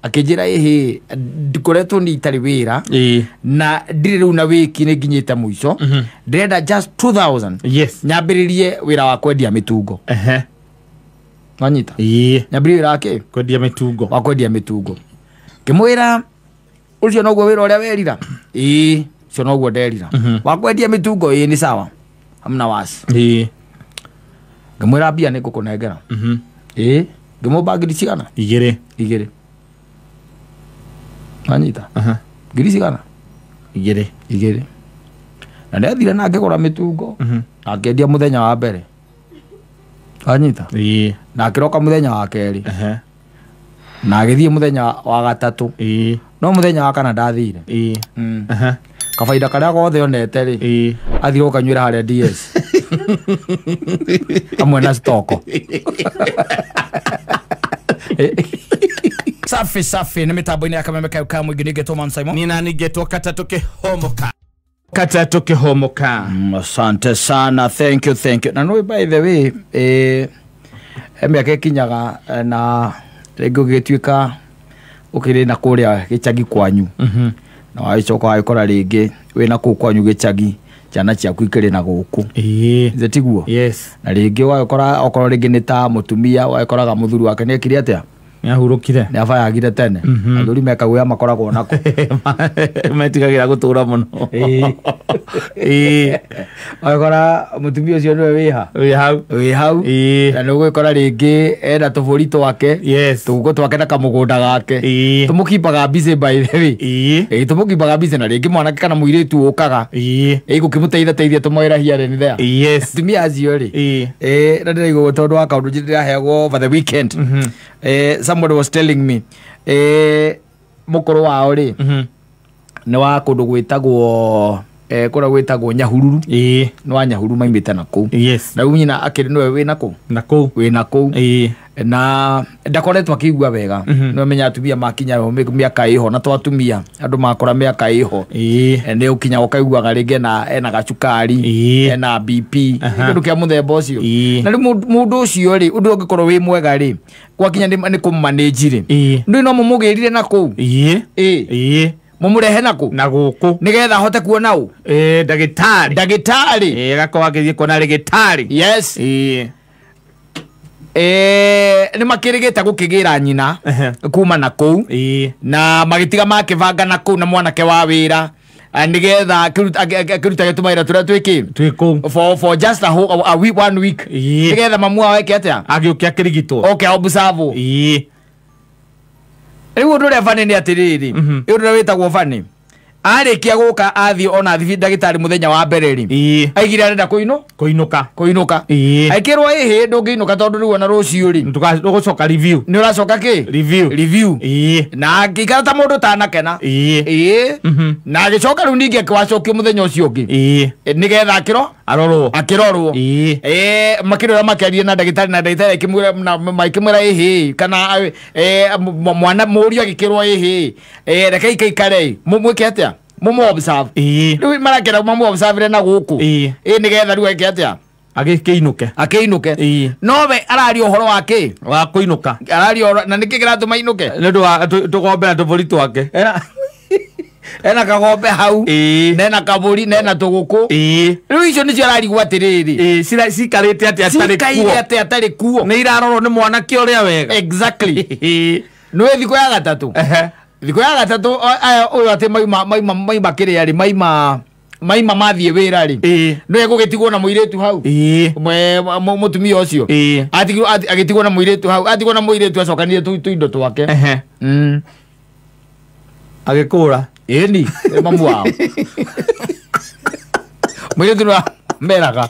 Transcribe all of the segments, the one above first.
Akĩnjĩra ĩhĩ ngoretwo nĩ itarĩ wĩra na ndirĩ rĩu na wĩki nĩ nginyĩte mũico, ndĩrenda just 2000 nyambĩrĩrie wĩra wa kwendia mĩtungo. Wanyita? Nyambĩrĩrie wĩra wa kĩ? Kwendia mĩtungo. Wa kwendia mĩtungo. Ngĩmwĩra ũcio noguo wĩra ũrĩa werira? Ĩĩ, ũcio noguo nderira. Wa kwendia mĩtungo? Ĩĩ, nĩ sawa, hamna wasi. Ngĩmwĩra mbia nĩ ngũkũnengera. Ĩĩ, ngĩmũmba ngiri cigana? 2. 2. Wanyita? Ngiri cigana? 2. 2. Na nĩathire na akĩgũra mĩtungo na akĩendia mũthenya wa mbere. Wanyita? Na akĩroka mũthenya wa kerĩ. Na agĩthiĩ mũthenya wa gatatũ. No mũthenya wa kana ndathire. Kabaida karĩa gothe onete rĩ, athire gũkanyuĩra harĩa DS hamwe na stoko. Safi safi nĩ mĩtambo-inĩ ya Kameme kayo ka mũingĩ nĩngetwo Man Simon. Nina ningetwo Katatũ Kĩhomoka. Katatũ Kĩhomoka. Asante sana, thank you, thank you. Na no by the way, mĩaka ĩkinyaga na rĩngĩ ũgĩtuĩka ũkĩrĩ na kũrĩa gĩcagi kwanyu. Na wagĩcoka wagĩkora rĩngĩ wĩna kũu kwanyu gĩcagi ciana ciaku ikĩrĩ na gũkũ. Ithe tiguo? Yes. Na rĩngĩ wagĩkora okorwo rĩngĩ nĩ ta mũtumia wagĩkoraga mũthuri wake nĩ ekire atĩa? Nĩahurũkire. Nĩabayagire tene. Athuri mekaguoya makoragwo nako. Metigagĩra gũtũra mũno. Wagĩkora mũtumia ũcio nĩwe wĩha? Wĩ hau. Wĩ hau. Na nĩũgũgĩkora rĩngĩ ena tũbũri twake. Tũgũkũ twake na kamũgũnda gake. Tũmũkipaga busy by the way. Tũmũkipaga busy na rĩngĩ mwanake kana mũirĩtu ũkaga. Gũkĩmũteithia teithia tũmwĩra here and there. Atumia acio rĩ. Na ndĩraigua tondũ wa kaũndũ ndĩraheagwo over the weekend. Somebody was telling me mũkũrũ wao rĩ nĩ wa kũndũ gwĩtagwo kũrĩa gwĩtagwo Nyahururu. Nĩ wa Nyahururu maimĩte na kũu. Na rĩu nyina akĩrĩ nĩwe wĩna kũu? Na kũu. Wĩna kũu. Na ndakoretwo akĩigua wega. Nĩ ũmenya atumia makinya mĩaka ĩho na to atumia andũ makora mĩaka ĩho. Nĩ ũkinya ũkaiguaga rĩngĩ ena gacukari, ena BP, kĩndũ kĩa mũthemba ũcio. Na rĩu mũndũ ũcio rĩ, ũndũ ũngĩkorwo wĩ mwega rĩ, gwakinya nĩ kũmũmanage rĩ. Ndũĩ no mũmũgĩrire na kũu? Mũmũrehe na kũ? Na gũkũ. Nĩgetha ahote kuona ũ? Ndagĩtarĩ. Ndagĩtarĩ. Agakorwo agĩthiĩ kuona rĩgĩtarĩ. Yes. Nĩ makĩrĩgĩte gũkĩgĩra nyina kuma na kũu. Na magĩtiga makĩbanga na kũu na mwanake wa wĩra nĩgetha akĩrutage tũmawĩra tũrĩa twĩkĩ? Twĩ kũu. For just a week, 1 week. Nĩgetha mamu wao eke atĩa? Agĩũke akĩrigitwo. Oke observe. Rĩu ũndũ ũrĩa funny nĩ atĩrĩrĩ, ũndũ ũrĩa wĩtagwo funny, arĩkia gũka athiĩ ona thibi ndagĩtarĩ mũthenya wa mbere rĩ, aigire arenda kũinũka. Kũinũka. Aikĩrwo ĩhĩ ndũngĩinũka tondũ rĩu ona rũciũ rĩ ndũgũcoka review. Nĩ ũracoka kĩ? Review. Review. Na akĩikara ta mũndũ ũtanakena. Na agĩcoka rĩu ningĩ akĩwacokio mũthenya ũcio ũngĩ. Nĩgetha akĩrorwo. Akĩrorwo. Makĩrora makĩaria na ndagĩtarĩ na ndagĩtarĩ akĩmwĩra na makĩmwĩra ĩhĩ kana mwana mũriũ agĩkĩrwo ĩhĩ reke ikaikare mwĩke atĩa? Mũmũ observe. Rĩu marakĩra mũmũ observe na gũkũ. Nĩgetha rĩu eke atĩa? Agĩkĩinũke. Akĩinũke. No we araria ũhoro wa kĩ? Wa kũinũka. Araria ũhoro na nĩkĩ kĩratũma ainũke? Nĩ ũndũ wa tũgombe na tũbũri twake. Ena kagombe hau. Nena kabũri, nena tũgũkũ. Rĩu icio nĩcio ararigwo atĩrĩrĩ. Cikarĩte atĩa atarĩ kuo? Cikaire atĩa atarĩ kuo? Nĩ irarorwo nĩ mwanake ũrĩa wega. Exactly. Nĩũĩ thikũ ya gatatũ? Thikũ ya gatatũ ũyũ atĩ maima kĩrĩa rĩ, maima mathiĩ wĩra rĩ. Nĩwe gũgĩtigwo na mũirĩtu hau. Mũtumia ũcio. Agĩtigwo na mũirĩtu hau. Atigwo na mũirĩtu acokanire tũindo twake. Agĩkũra. Ĩni, mamu wao. Mũirĩtu nĩ meraga.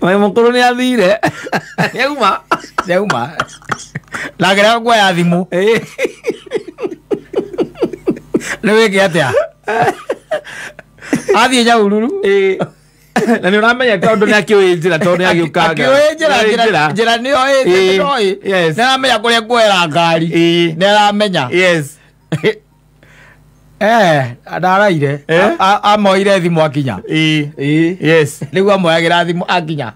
Mai mũkũrũ nĩ athire. Nĩauma. Nĩauma. Na akĩrega kuoya thimũ. Nĩ wĩke atĩa? Athiĩ Nyahururu. Na nĩ ũramenya tondũ nĩ akĩũĩ njĩra tondũ nĩ agĩũkanga. Akĩũĩ njĩra, njĩra nĩyo ĩ, nĩ aramenya kũrĩa kuoera ngari. Nĩ aramenya. Ndaraire. Amoire thimũ akinya. Nĩguo amoyagĩra thimũ akinya.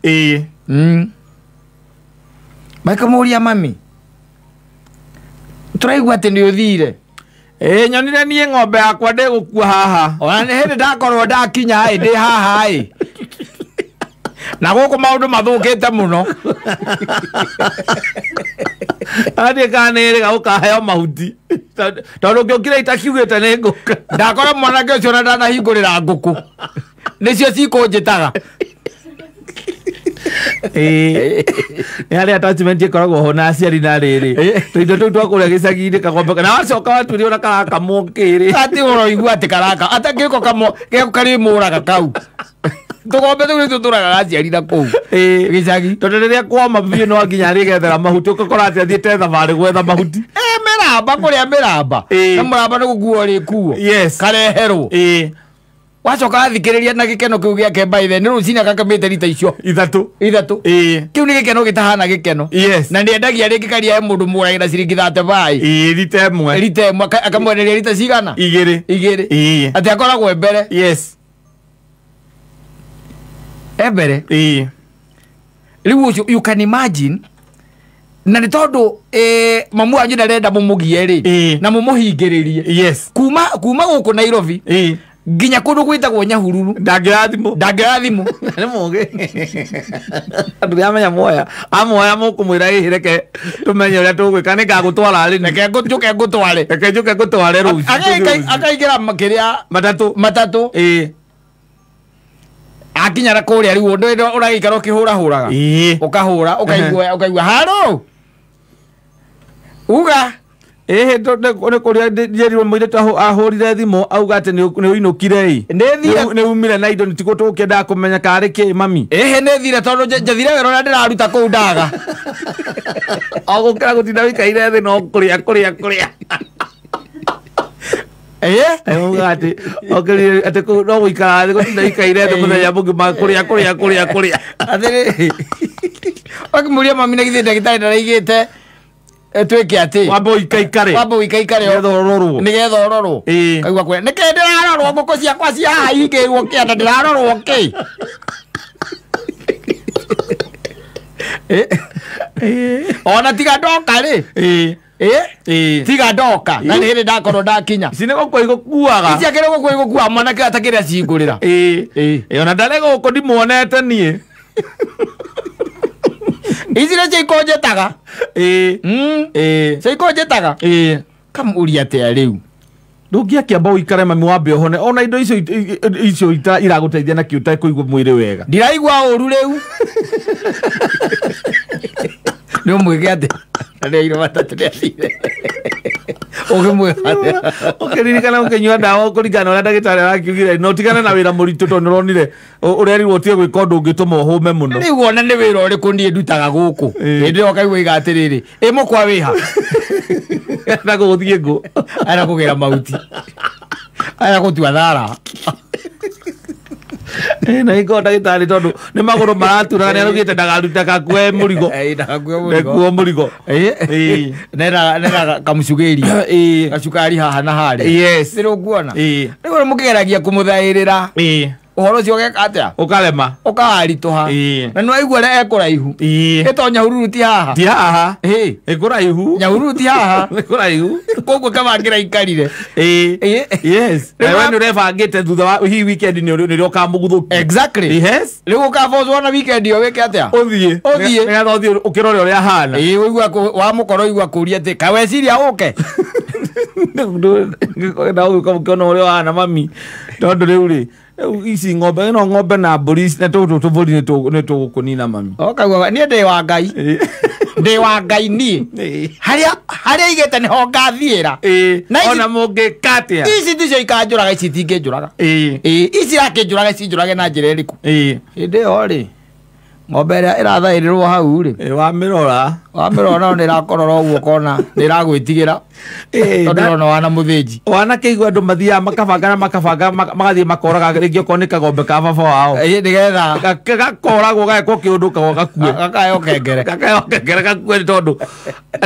Makamũria mami. Tũraigua atĩ nĩ ũthire. Ĩĩ nyonire niĩ ng'ombe yakwa ndĩgũkua haha. Ona nĩ hĩndĩ ndakorwo ndakinya ĩ ndĩ haha ĩ. Na gũkũ maũndũ mathũkĩte mũno. Athiĩ kana nĩ ũkaheo mahuti. Tondũ ngĩũkire itakiugĩte nĩ ngũka. Ndakora mwanake ũcio na ndanahingũrĩra ngũkũ. Nĩcio cikũnjĩtaga. Nĩ harĩ attachment ĩkoragwo ho na aciari na rĩrĩ. Tũindo tũu twa kũrĩa gĩcagi-inĩ kagombe na wacoka waturia ona karakamwo kĩrĩ. Atĩ ũroigua atĩ karaka atangĩko kamo karĩmũraga kau. Tũgombe tũu nĩtũtũragaga aciari na kũu gĩcagi. Tondũ rĩrĩa kwoma biũ no nginya arĩgethera mahuti ũgakora atĩ athiĩte thabarĩ gwetha mahuti. Mĩramba kũrĩa mĩramba. Na mũramba nĩ gũkuo ũrĩkuo. Yes. Kareherwo. Wacoka athikĩrĩria na gĩkeno kĩu gĩake by the nĩ rũcinĩ akakamĩte rita icio ithatũ. Kĩu nĩ gĩkeno gĩtahana gĩkeno. Yes. Na nĩendagia rĩngĩ karia he mũndũ mũragĩra ciringi 35. Rita ĩmwe. Rita ĩmwe akamwenderia rita cigana? Igĩrĩ. Atĩ akoragwo e mbere. Yes. E mbere. Rĩu ũcio you can imagine na nĩ tondũ mamu wanyu ndarenda mũmũgie rĩ na mũmũhingĩrĩrie. Yes. Kuma gũkũ Nairobi nginya kũndũ gwĩtagwo Nyahururu ndangĩoya thimũ. Nĩ mũgĩ. Andũ nĩamenya muoya amuoya mũkũmwĩra ĩhĩ reke tũmenye ũrĩa tũgwĩka nĩ ngagũtwara rĩ. Reke njũke ngũtware. Reke njũke ngũtware rũciũ. Akaingĩra kĩrĩa matatũ. Akinya na kũrĩa rĩu ũndũ ũragĩikara ũkĩhũrahũraga. Ũkahũra ũkaigua haro. Uga. Ĩhĩ nĩ kũrĩa njerirwo mũirĩtu ahũrire thimũ auga atĩ nĩ ũinũkire ĩ. Nĩ umire na indo nĩtiguo tũgũkĩendaga kũmenya karĩ kĩ mami. Ĩhĩ nĩ thire tondũ njathire wĩra ũrĩa ndĩraruta kũu ndaga. O gũkĩra gũtinda wĩikaire thĩ no kũrĩa. Auga atĩ okĩrire atĩ kũu no gũikara thĩ gũtinda wĩikaire thĩ mũthenya mũgima kũrĩa. Atĩrĩrĩ. Wakĩmũria mami na githĩ ndagĩtarĩ ndaraigĩte twĩke atĩ wambe ũikaikare nĩgetha ũrorwo. Kaigua kwĩra nĩkĩ ndĩrarorwo ngũkũ ciakwa cia haha ihingĩirwo kĩanda ndĩrarorwo kĩ. Ona tiga ndoka rĩ. Tiga ndoka na nĩ hĩndĩ ndakorwo ndakinya. Ici nĩ gũkua igũkuaga. Ici akĩrĩ gũkua igũkua mwanake atakĩrĩa cingũrĩra. Ona ndarĩ gũkũ ndimuonete niĩ. Ici nĩcio ikonjetaga. Cio ikonjetaga. Kamũria atĩa rĩu. Ndũngĩakĩamba ũikare mami wambe ũhone ona indo icio iragũteithia nakĩ ũtekũigua mwĩrĩ wega. Ndiraigua ũru rĩu. Nĩ ũmwĩke atĩa? Ndeirwo matatũ nĩathire. Ũkĩmwĩka atĩa? Ũkĩririkana ũkĩnyua ndawa kũringana na ũrĩa ndagĩtarĩ arakiugire na ũtigane na wĩra mũritũ tondũ nĩũronire ũrerirwo ũtige gwĩka ũndũ ũngĩtũma ũhũme mũno. Rĩu ona nĩ wĩra ũrĩkũ niĩ ndutaga gũkũ? Hĩndĩ ĩyo ũkaigua iga atĩrĩrĩ, ĩ mũkwa wĩha? Na gũgũthiĩ ngũ. Ara kũgĩra mahuti. Ara gũtua thara. Na iko ndagĩtarĩ tondũ nĩ magũrũ maraturaga nĩaraugĩte ndakaruta gakue mũrigo. Ndagakue mũrigo. Nera kamũcugĩri. Gacukari haha na harĩa. Yes. Nĩ ũkuona. Rĩu mũkĩgeragia kũmũthaĩrĩra. Ũhoro ũcio ũgeka atĩa? Ũkarema. Ũkaritũha. Na nĩwaigua ũrĩa ekũraihu. Ĩ to Nyahururu ti haha. Ti haha. Ĩ kũraihu. Nyahururu ti haha. Nĩ kũraihu. Koguo kaba ngĩraikarire. Yes. Na we nĩ ũrebangĩte thutha wa hihi weekend nĩ ũrĩa ũkamũguthũkia. Exactly. Yes. Rĩu ũkabocwo na weekend ĩyo wĩke atĩa? Ũthiĩ. Nĩgetha ũthiĩ ũkĩrore ũrĩa ahana. Ũigua wamũkora ũigua kũria atĩ kaĩ weciria ũke? Na ũgĩũka mũkĩona ũrĩa ũhana mami. Tondũ rĩu rĩ ici ng'ombe ĩno ng'ombe na mbũri na tũtũ tũbũri nĩ tũgũkũnina mami. Ũkaigua niĩ ndĩ wa Ngai. Ndĩ wa Ngai niĩ. Harĩa aigĩte nĩho ngathiĩra. Ona mũngĩka atĩa? Ici ticio ikanjũraga, ici itingĩnjũraga. Ici irakĩnjũraga cinjũrage na njĩra ĩrĩkũ? Hĩndĩ ĩyo rĩ ng'ombe ĩrĩa ĩrathaĩrĩrwo hau rĩ wamĩrora nĩ ĩrakorora ũguo ũkona nĩ ĩragwĩtigĩra tondũ ĩrona wana mũthĩnji. Wanakĩigua andũ mathiaga makabanga na makabanga magathiĩ makoraga rĩngĩ okorwo nĩ kagombe ka baba wao. Nĩgetha gakoragwo gagekwo kĩũndũ gakue. Gakaheo kengere. Gakaheo kengere gakue nĩ tondũ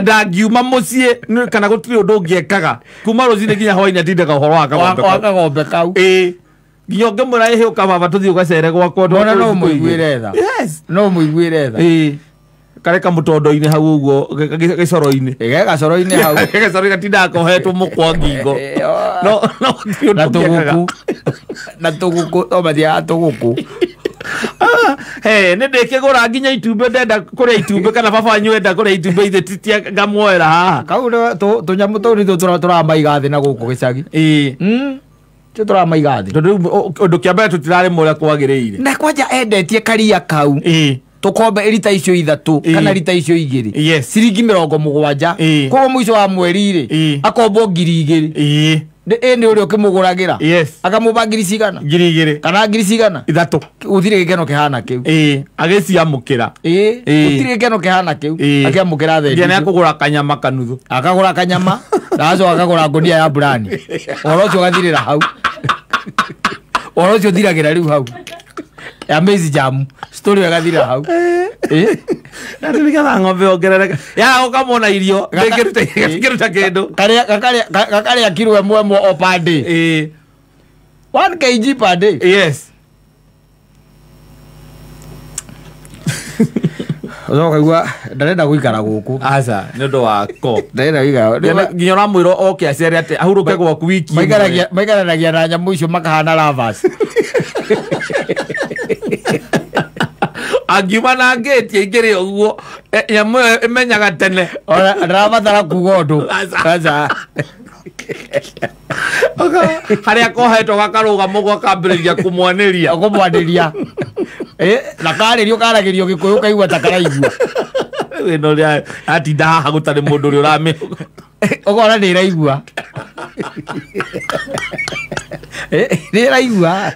ndangiuma mũciĩ kana gũtirĩ ũndũ ũngĩ ekaga kuma rũcinĩ nginya hwainĩ atindaga ũhoro wa kagombe kau. Nginya ũngĩmwĩra ĩhĩ ũka baba tũthiĩ ũgacere gwakwa Ona no mũiguĩre tha. Yes. No mũiguĩre tha. Kare kamutondo-inĩ hau ũguo gĩcoro-inĩ. Gacoro-inĩ hau. Gacoro gatindaga kohetwo mũkwa ngingo. No no na tũgũkũ. Na tũgũkũ no mathiaga tũgũkũ. He nĩ ndĩkĩgũra nginya itumbĩ ndenda kũrĩa itumbĩ kana baba wanyu enda kũrĩa itumbĩ ithe titia ngamuoera haha. Kau tũnyamũ tũu nĩtuo tũramaiga thĩ na gũkũ gĩcagi. Ĩĩ. Tũ tũramaiga thĩ. Tondũ rĩu ũndũ kĩa mbere tũtirarĩma ũrĩa kwagĩrĩire. Na kwanja endetie karia kau. Ĩĩ. Tukombe rita icio ithatu kana rita icio igiri. Yes. Ciringi 70. Koguo mũico wa mweri rĩ akombo 2,000. Ĩĩ. Ĩ nĩ ũrĩa ũkĩmũgũragĩra. Yes. Akamũba ngiri cigana? 2,000. Kana ngiri cigana? 3. Gũtirĩ gĩkeno kĩhana kĩu. Ĩĩ. Agĩciamũkĩra. Ĩĩ. Gũtirĩ gĩkeno kĩhana kĩu. Akĩamũkĩra thendi. Nginya nĩakũgũra kanyama kanuthu. Akagũra kanyama na acoka akagũra ngũnia ya burani. Ũhoro ũcio ũgathirĩra hau. Ũhoro ũcio ũthiragĩra rĩu hau. Ya maize jam story ĩgathirĩra hau. Ĩĩ. Na nĩgetha ng'ombe yongerereke. Ya ũkamona irio ndĩngĩruta kĩndũ. Gakarĩa kiro ĩmwe ĩmwe o per day. Ĩĩ. 1 kg per day. Yes. Ũcoka ũkaigua ndarenda gũikara gũkũ. Aca nĩ ũndũ wa ko. Ndarenda gũikara. Nginya ũramwĩra oke acere atĩ ahurũke gwaku wiki ĩmwe. Maikaranagia na nyamũ icio makahana lovers. Angiuma na ngĩti aingĩre ũguo nyamũ ĩyo ĩmenyaga tene. Ona ndarabatara kuga ũndũ. Aca. Harĩa kohetwo gakarũgama ũguo akambĩrĩria kũmwanĩria. Kũmwanĩria. Na karĩrio karagĩrio Gĩkũyũ kaigua ta karaigua. Ĩno ũrĩa atinda haha gũtarĩ mũndũ ũrĩa ũramĩ. Ũkona nĩ ĩraigua. Nĩ ĩraigua.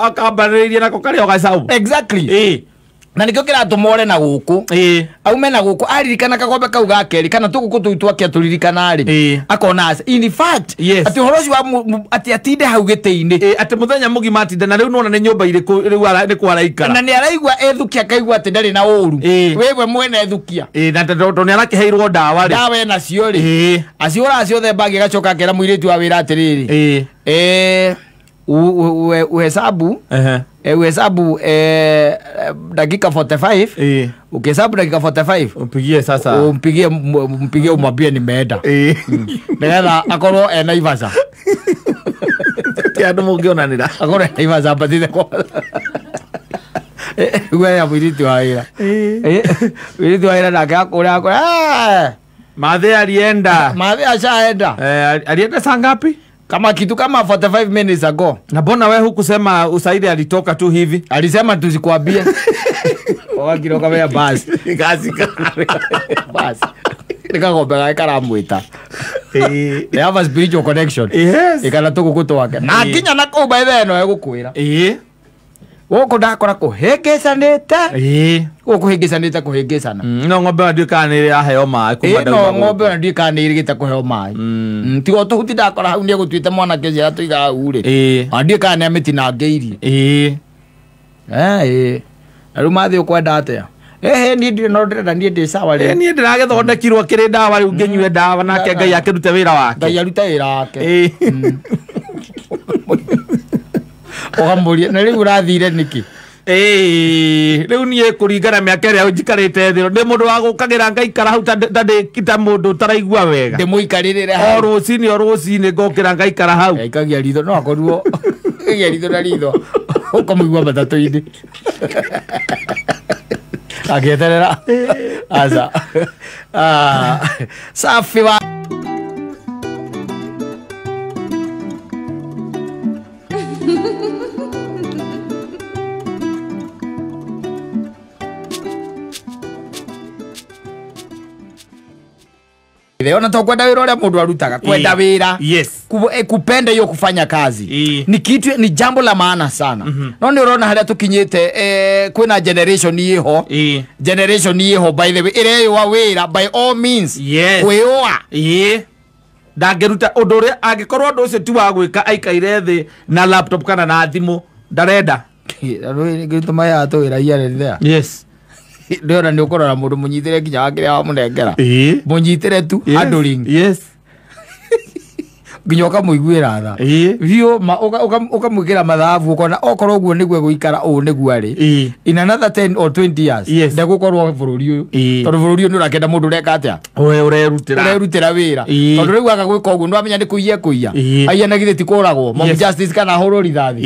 Akambanĩrĩria nako karĩa o gacaũ. Exactly. Na nĩkĩo kĩratũma ore na gũkũ. Aume na gũkũ aririkana kagombe kau ga kerĩ kana tũgũkũ tũu twake atũririkana rĩ. Akona in fact atĩ ũhoro ũcio wa atĩ atinde hau gĩtĩ-inĩ. Atĩ mũthenya mũgima atinde na rĩu nĩwona nĩ nyũmba irĩkũ rĩu nĩ kwa araikara. Na nĩ araigua ethukia akaigua atĩ ndarĩ na ũru. Wewe mwene ethukia. Na tondũ nĩ arakĩheirwo ndawa rĩ. Ndawa enacio rĩ. Aciũraga ciothe mbagi agacoka akera mũirĩtu wa wĩra atĩrĩrĩ. Uhesabu uhesabu dakika 45. Ukihesabu dakika 45 umpigie sasa, umpigie umwambie nimeenda. Nigetha akorwo e Naivasha. Ti andu mungionanira. Akorwo e Naivasha ambatite kwa we ya mũirĩtu wa wĩra. Mũirĩtu wa wĩra nake akũra akũra Mathe alienda. Mathe ashaenda. Alienda saa ngapi? Kama kitu kama 45 minutes ago. Na mbona wewe hukusema Usaidi alitoka tu hivi? Alisema tusikwambie. Wakiroka wewe basi. Kazi basi. Nikagombe gake karamwita. They have a spiritual connection. Yes. Ikana tũgũkũ twake. Na nginya na kũu by the no egũkwĩra. Gũkũ ndakora kũhĩngĩcanĩte. Gũkũ kũhĩngĩcanĩte kũhĩngĩcana. No ng'ombe ona ndiũĩ kana nĩ ĩraheo maĩ kuma ndauma. No ng'ombe ona ndiũĩ kana nĩ ĩrĩgĩte kũheo maĩ. Tiga tũhuti ndakora hau nĩ egũtuĩte mwanake ũcio atũiga hau rĩ. Ona ndiũĩ kana nĩ amĩtinangĩirie. Na rĩu Mathe ũkwenda atĩa? Niĩ ndirĩ no ndĩrenda niĩ ndĩ sawa rĩu. Niĩ ndĩragĩthondekirwo kĩrĩ ndawa rĩu ngĩnyue ndawa nake Ngai akĩrute wĩra wake. Ngai arute wĩra wake. Ũkamũria na rĩu ũrathire nĩkĩ? Rĩu niĩ kũringana mĩaka ĩrĩa njikarĩte thĩ ndĩ mũndũ wa gũkagĩra ngaikara hau ta mũndũ ũtaraigua wega. Ndĩmũikarĩrĩre hau. O rũcinĩ o rũcinĩ ngokĩra ngaikara hau. Aikagia ritho no akoruo aikagia ritho na ritho ũkamũigua matatũ-inĩ. Agĩeterera. Aca. Safi wa Ona to kwenda wira uria mundu arutaga kwenda wira. Yes. Kupenda hiyo kufanya kazi. Ni kitu ni jambo la maana sana. No ni urona haria tukinyite kwina generation iho. Generation iho by the way ireywa wira by all means. Yes. Kwiywa. Ndangĩruta ũndũ ũrĩa angĩkorwo ũndũ ũcio ti wa gwĩka aikaire thĩ na laptop kana na thimũ ndarenda. Gĩtũma ya tũwĩra here. Yes. Ndĩrona nĩ ũkũrora mũndũ mũnyitĩre nginya wa kĩrĩa wamũnengera. Mũnyitĩre tu handling. Yes. Nginya ũkamũiguĩra tha. Biũ ũkamwĩkĩra mathabu ũkona okorwo ũguo nĩguo gũikara ũũ nĩguo arĩ. In another 10 or 20 years ndegũkorwo bũrũri ũyũ. Tondũ bũrũri ũyũ nĩ ũrakĩenda mũndũ ũreka atĩa? We ũrerutĩra. Ũrerutĩra wĩra. Tondũ rĩu aga gwĩka ũguo nĩwamenya nĩ kũiya kũiya. Aiya na githĩ ti kũragwo. Mob justice kana ahũrwo rithathi.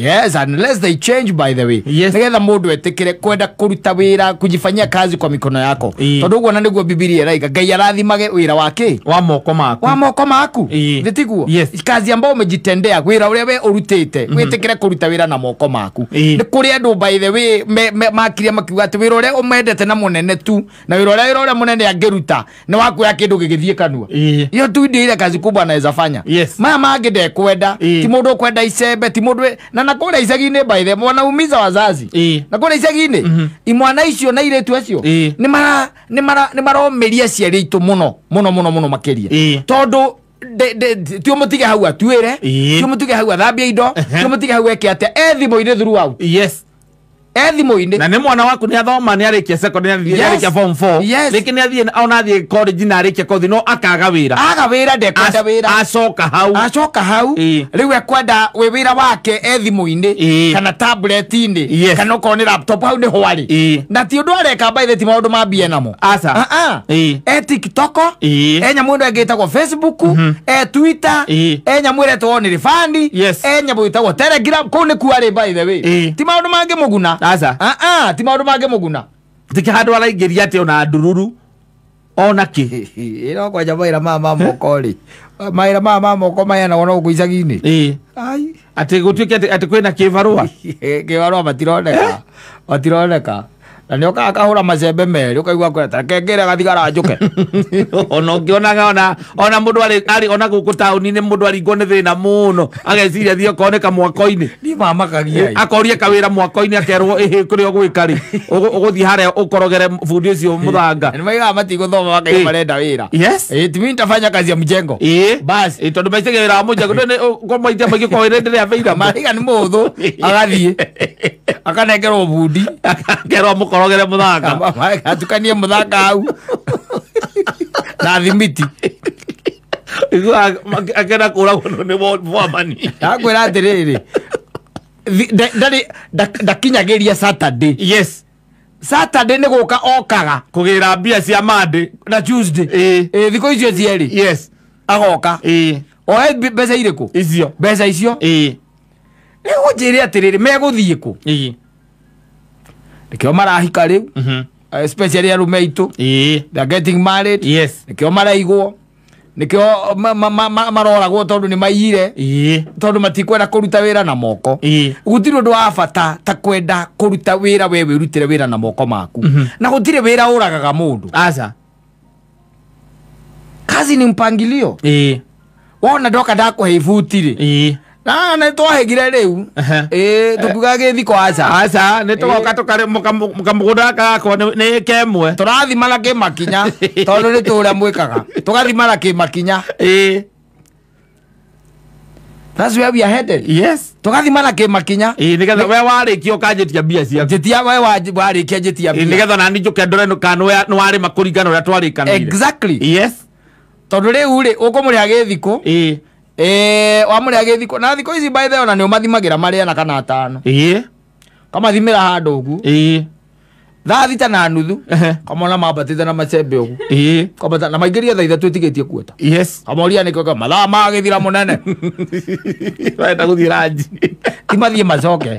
Yes, unless they change by the way. Nĩgetha mũndũ etĩkĩre kwenda kũruta wĩra, kujifanyia kazi kwa mikono yako. Tondũ ũguo na nĩguo Bibilia ĩraiga Ngai arathimage wĩra wa kĩ? Wa moko maku. Wa moko maku. Nĩ tiguo? Kazi ambayo umejitendea, wĩra ũrĩa we ũrutĩte, wĩtĩkĩre kũruta wĩra na moko maku. Nĩ kũrĩ andũ by the way makiria makiuga atĩ wĩra ũrĩa ũmendete na mũnene tu, na wĩra ũrĩa mũnene angĩruta nĩ wakuoya kĩndũ gĩgĩthiĩ kanua. Hiyo tu ndio ile kazi kubwa anaweza fanya. Maya mangĩ ndekwenda, ti mũndũ ũkwenda icembe, ti mũndũ na kũrĩa icagi-inĩ by the way wanaumiza wazazi. Na kũrĩa icagi-inĩ imwana icio na irĩtu acio nĩ maromĩria aciari aitũ mũno mũno mũno mũno makĩria. Tondũ ti ũmũtige hau atuĩre, ti ũmũtige hau athambie indo, ti ũmũtige hau eke atĩa, e thimũ-inĩ throughout. E thimũ-inĩ. Na nĩ mwana waku nĩ athoma nĩ arĩkia secondary, nĩ arĩkia form 4. Rĩngĩ nĩ athiĩ ona athiĩ college na arĩkia kothi no akaga wĩra. Aga wĩra ndekwenda wĩra. Acoka hau. Acoka hau. Rĩu ekwenda wĩ wĩra wake e thimũ-inĩ kana tablet-inĩ kana okorwo nĩ laptop hau nĩ hwarĩ. Na ti ũndũ areka by the ti maũndũ ma mbia namo. Aca. E TikTok, e nyamũ ĩno ĩngĩ ĩtagwo Facebook, e Twitter, e nyamũ ĩretwo OnlyFans, e nyamũ ĩtagwo Telegram, kũu nĩkuo arĩ by the way. Ti maũndũ mangĩ mũguna. Aca. Ti maũndũ mangĩ mũguna. Ti handũ araingĩria atĩ ona ndururu ona kĩ. Ĩno kwanja mawĩra maya ma moko rĩ. Mawĩra maya ma moko maheanagwo no gũkũ icagi-inĩ. Ai. Atĩ gũtuĩke atĩ kwĩna kĩbarũa. Kĩbarũa matironeka. Matironeka. Na nĩ okaga akahũra macembe merĩ ũkaigua kwĩra ta reke ngĩre gathigara njũke. Ona ũngĩonaga ona mũndũ arĩ ona gũkũ taũni-inĩ mũndũ aringwo nĩ thĩna mũno ageciria thiĩ okorwo nĩ kamwako-inĩ. Niĩ mamakagia. Akoria kawĩra mwako-inĩ akerwo ĩhĩ kũrĩa ũgwĩka rĩ ũgũthiĩ harĩa ũkorogere bundi ũcio mũthanga. Nĩ maigaga matigũthoma makaiga marenda wĩra. Ti mimi nitafanya kazi ya mjengo. Basi. Tondũ maicagia wĩra wa mũjengo kwa maita maingĩ kwa wĩra ndĩrĩ available. Maraiga nĩ mũhũthũ agathiĩ akanengerwo bundi akerwo mũkorogere mũthanga. Atukanie mũthanga hau na thimiti. Akenda kũragwo nĩ mwamani. Ndakwĩra atĩrĩrĩ, ndakinyagĩria Saturday. Saturday nĩ gũka okaga kũgĩra mbia cia Monday na Tuesday. Thikũ icio cierĩ. Agoka. Oe mbeca irĩkũ? Icio. Mbeca icio. Rĩu ũnjĩre atĩrĩrĩ, megũthiĩ kũ? Nĩkĩo marahika rĩu. Especially arũme aitũ. They are getting married. Nĩkĩo maraigwo. Nĩkĩo maroragwo tondũ nĩ maiyire. Tondũ matikwenda kũruta wĩra na moko. Gũtirĩ ũndũ wa bata ta kwenda kũruta wĩra we wĩrutĩre wĩra na moko maku. Na gũtirĩ wĩra ũragaga mũndũ. Aca. Kazi ni mpangilio. Wona ndoka ndakũhe ibuti rĩ. Na nĩ twahĩgire rĩu. Tũkiuga gĩthiko aca. Aca, nĩ tũgoka kamũgũnda gaka gakwa nĩ kemwe. Tũrathimana kĩmakinya tondũ nĩ tũrĩa mwĩkaga. Tũgathimana kĩmakinya. That's where we are headed. Tũgathimana kĩmakinya. Nĩgetha we warĩkia ũkanjĩtia mbia ciaku. Njĩtia we warĩkia njĩtia mbia. Nĩgetha nani njũke ndore kana nĩ warĩma kũringana ũrĩa twarĩkanĩire. Exactly. Tondũ rĩu rĩ ũkũmũrĩha gĩthiko. Wamũrĩha gĩthiko na thikũ ici by the way ona nĩ ũmathimagĩra marĩ ana kana atano. Kamathimĩra handũ ũguo. Thaa 6:30. Kamona mambatĩte na macembe ũguo. Kambata na maingĩria thaa 3 ĩtigĩtie kuota. Kamoria nĩkĩo mathaa magĩthira mũnene. Marenda gũthiĩ ranji. Ti mathiĩ macoke.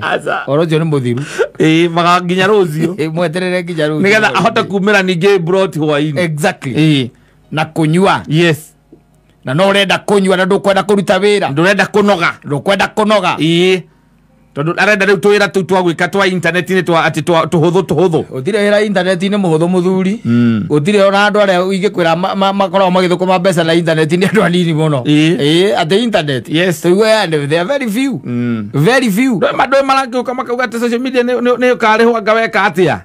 Ũhoro ũcio nĩ mũthiru. Maga nginya rũciũ. Mweterere nginya rũciũ. Nĩgetha ahote kumĩra ningĩ broti hwaĩ-inĩ. Exactly. Na kũnyua. Na no ũrenda kũnyua na ndũkwenda kũruta wĩra. Ndũrenda kũnoga. Ndũkwenda kũnoga. Tondũ arenda rĩu tũwĩra tũu twa gwĩka twa intaneti-inĩ twa atĩ twa tũhũthũ tũhũthũ. Gũtirĩ wĩra intaneti-inĩ mũhũthũ mũthuri. Gũtirĩ ona andũ arĩa ingĩkwĩra makoragwo magĩthũkũma mbeca na intaneti nĩ andũ anini mũno. Atĩ internet. Tũigue they are very few. Very few. Ndũĩ maragĩũka makauga atĩ social media nĩ ũkarĩhwo anga weka atĩa?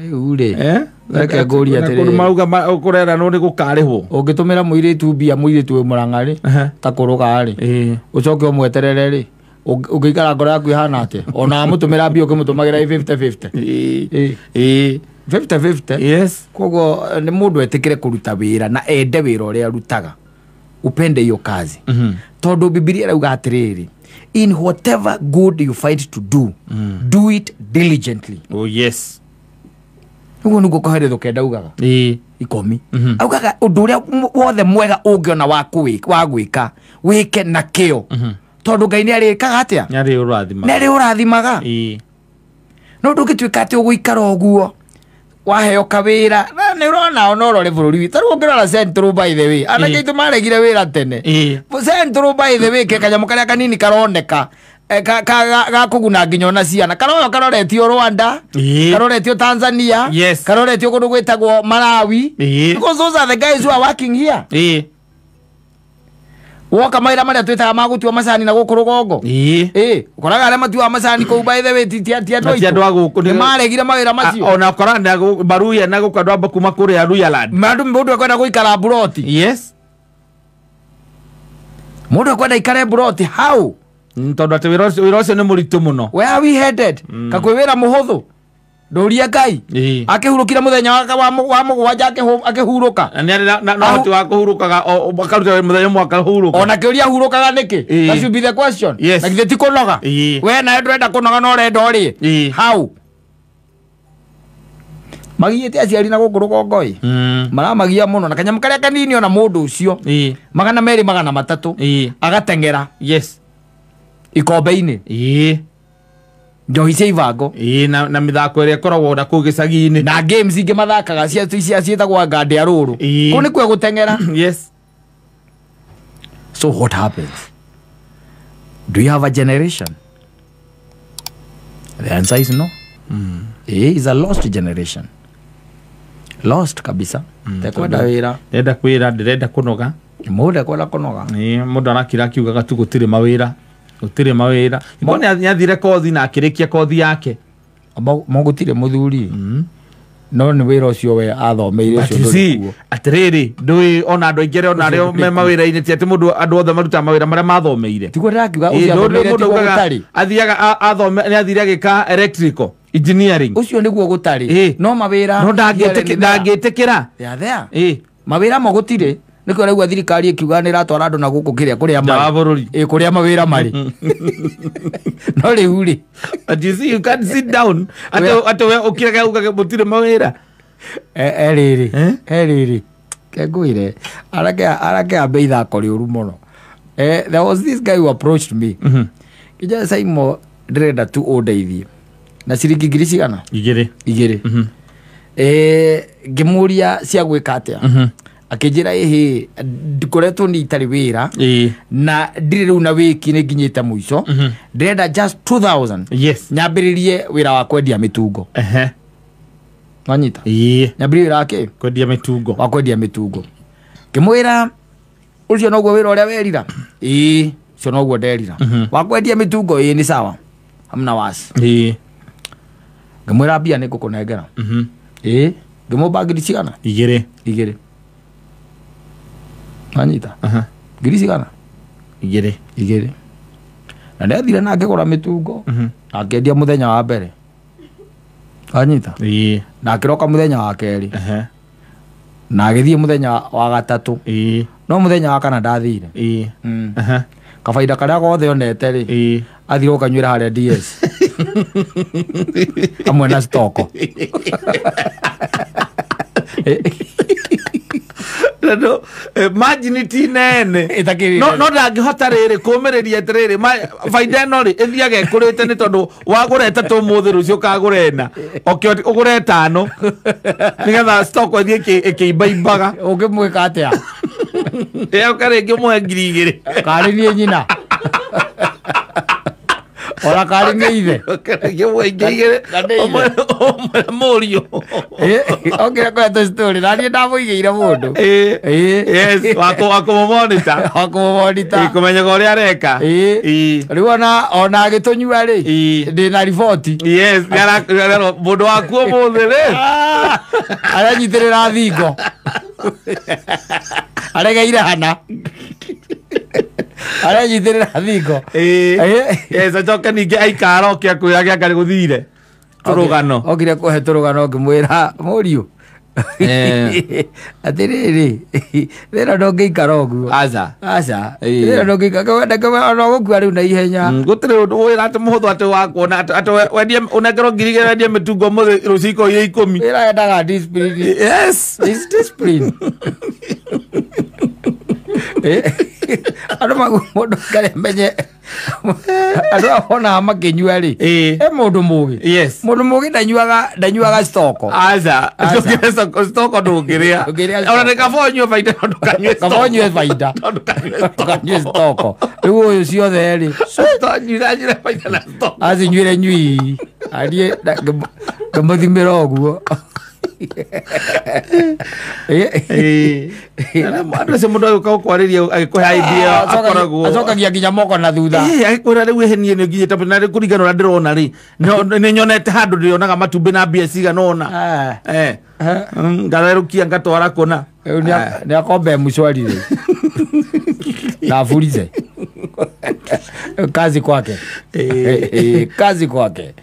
Rĩu rĩ, reke ngũrie atĩrĩrĩ. Kũndũ mauga kũreranwo nĩ gũkarĩhwo. Ũngĩtũmĩra mũirĩtu mbia mũirĩtu wĩ Mũrang'a rĩ, ta kũrũga rĩ, ũcoke ũmweterere rĩ, ũngĩikara ngoro yaku ĩhana atĩa? Ona wamũtũmĩra mbia ũkĩmũtũmagĩra 50-50. 50-50. Yes. Koguo nĩ mũndũ etĩkĩre kũruta wĩra na ende wĩra ũrĩa arutaga. Upende hiyo kazi. Tondu Bibilia irauga atiriri, in whatever good you find to do, do it diligently. Oh yes. Uguo niguo Koheletho kenda ugaga. Ikomi. Augaga undu uria wothe mwega ungiona wa gwika wike na kio. Tondu Ngai ni arikaga atia? Ni ari urathimaga. Ni ari urathimaga. No ndungituika ati uguikara uguo waheo kawira na ni urona ona urore bururi witu riu ungirora Central by the way anake itu maregire wira tene Central by the way ke kanyamu karia kanini karoneka ga kuguna nginya ona ciana karoyo karoretio Rwanda, karoretio Tanzania, karoretio kundu gwitagwo Malawi, because those are the guys who are working here. Woka mawira maria twitaga ma gutua macani na guku rugongo. Ukoraga aria matuaga macani kuu by the way ti andu a guku ni maregire mawira macio. Ona ukora na baruya na guku andu amba kuma kuria Ruyaland. Andu mundu ekwenda guikara buroti. Yes. Mundu ekwenda ikare buroti how? Tondu ati wira ucio ni muritu muno. Where are we headed? Kakwi wira muhuthu. Nduria Ngai akihurukira muthenya wa mugwanja akihuruka na na hoti wa kuhurukaga akaruta muthenya mwe akahuruka ona kiuria hurukaga niki. That should be the question. Yes. Na githe ti kunoga we nawe ndurenda kunoga no urenda urie how magiite aciari na guku rugongo i maramagia muno na kanyamu karia kanini ona mundu ucio 200 300 agatengera. Yes. Ikombe-ini njohi cia ibango na mithako ĩrĩa ĩkoragwo na kũu gĩcagi-inĩ na games ingĩ mathakaga cia ciĩtagwo ngandĩ ya rũrũ kũu nĩkuo gũteng'era. Yes. So what happens? Do you have a generation? The answer is no. Is a lost generation. Lost kabisa. Tekwenda wĩra ndĩrenda kwĩra ndĩrenda kũnoga mũndũ ekwenda kũnoga. Mũndũ arakira akiugaga tu gũtirĩ mawĩra gutire mawira mbona nyathire kothi na akirikia kothi yake mo gutire muthuri no ni wira ucio we athomeire ucio nduri kuo atiriri ndui ona andu aingi ona aria me mawira-ini ti ati mundu andu othe marutaga mawira maria mathomeire tiguo ndirakiuga ucio athomeire tiguo gutari athiaga athome ni athire agika electrical engineering ucio niguo gutari no mawira no ndangĩtĩkĩra there mawira mo gutire nikio raigua thirikari ikiuga ni iratwara andu na guku kiria kuria mari kuria mawira mari no riu ri. But you see you can't sit down ate we ukiraga ugaga mutire mawira riri riri kengwire arake ambe ithako riuru muno. There was this guy who approached me. Kija Saimo ndirenda tu undeithie na ciringi ngiri cigana igiri. Ngimuria cia gwika atia akinjira ihi ndikoretwo ni itari wira na ndiri riu na wiki ni nginyite muico ndirenda just 2000. Yes. Nyambiririe wira wa kwendia mitungo. Wanyita nyambiririe wira wake kwendia mitungo wa kwendia mitungo. Ngimwira ucio noguo wira uria werira ucio noguo nderira wa kwendia mitungo ni sawa hamna wasi. Ngimwira mbia ni ngukunengera. Ngimũmba ngiri cigana igiri. Anyita ngiri cigana igiri na ndathire na ngĩgũra mĩtungo na ngĩendia mũthenya wa mbere. Anyita na akĩroka mũthenya wa kerĩ na agĩthiĩ mũthenya wa gatatũ no mũthenya wa kana ndathire. Kabaida karia gothe onete rĩ athire gũkanyuĩra harĩa DS hamwe na stoko. No margin ti nene no no ndangĩhota rĩrĩ kũmĩrĩria atĩrĩrĩ baida ĩno rĩ ĩthiaga ĩkũrĩte nĩ tondũ wagũra ĩtatũ ũmũthĩ rũciũ ũkagũra ĩna oke ũgũre ĩtano nĩgetha stock ĩthiĩ ĩkĩimbaimbaga. Ũngĩmwĩka atĩa? Ĩoka rĩngĩ ũmũhe 2000 karĩ niĩ nyina ona karĩ nĩ ithe rĩngĩ ũmũhe 2000 ũmũhe mũriũ okire kũhe story na niĩ ndamũigĩire mũndũ. Yes, wa kũmũmonita wa kũmũmonita kũmenyaga ũrĩa areka. Rĩu ona agĩtũnyua rĩ ndĩ na riboti. Yes, mũndũ waku ũmũthĩ rĩ aranyitĩrĩra thingo aregeire hana aranyitĩrĩra thingo. Yes, acoke ningĩ aikara oke akwĩrage anga gũthire tũrũgano. Okire kũhe tũrũgano ngĩmwĩra mũriũ Atĩrĩrĩ, thĩna ndũngĩikara ũguo. Aca. Aca. Ĩĩ. Thĩna ndũngĩikara ona gũkua rĩu na ihenya. Gũtirĩ ũndũ wĩra atĩ mũhũthũ atĩ wa kuona atĩ wendie ũnengerwo 2,000 wendie mĩtungo ũmũthĩ rũciũ ikorwo irĩ 10. Wĩra wendaga discipline. Yes. It's discipline. Andũ magu mũndũ karĩa menye andũ aya wonaga makĩnyua rĩ, Ĩĩ. e mũndũ mũgĩ. Yes. Mũndũ mũgĩ ndanyuaga stoko. Aca. Aca. Ndũngĩrĩa stoko ndũngĩrĩa. Ndũngĩrĩa Ona nĩ kaba ũnyue baita no ndũkanyue Kaba ũnyue baita. No ndũkanyue Ndũkanyue stoko. Rĩu ũyũ ciothe rĩ, Nyuire baita na stoko. acinyuire nyui ariĩ ngĩmũthimĩra ũguo. Ĩĩ. Andũ acio mũndũ agĩũka gũkwarĩria agĩkũhe idea akoragwo Acokagia nginya moko na thutha. Ĩĩ, agĩkwĩra rĩu ĩhĩ niĩ nĩ nginyĩte na rĩu kũringana ũrĩa ndĩrona rĩ nĩ nyonete handũ ndĩrĩonaga matumbĩ na mbia cigana ũna. Ah. Eh. Ngatherũkia ngatwara kũna. Rĩu nĩ akombe mshwari rĩu na abulize kazi kwake. Ĩĩ. Kazi kwake.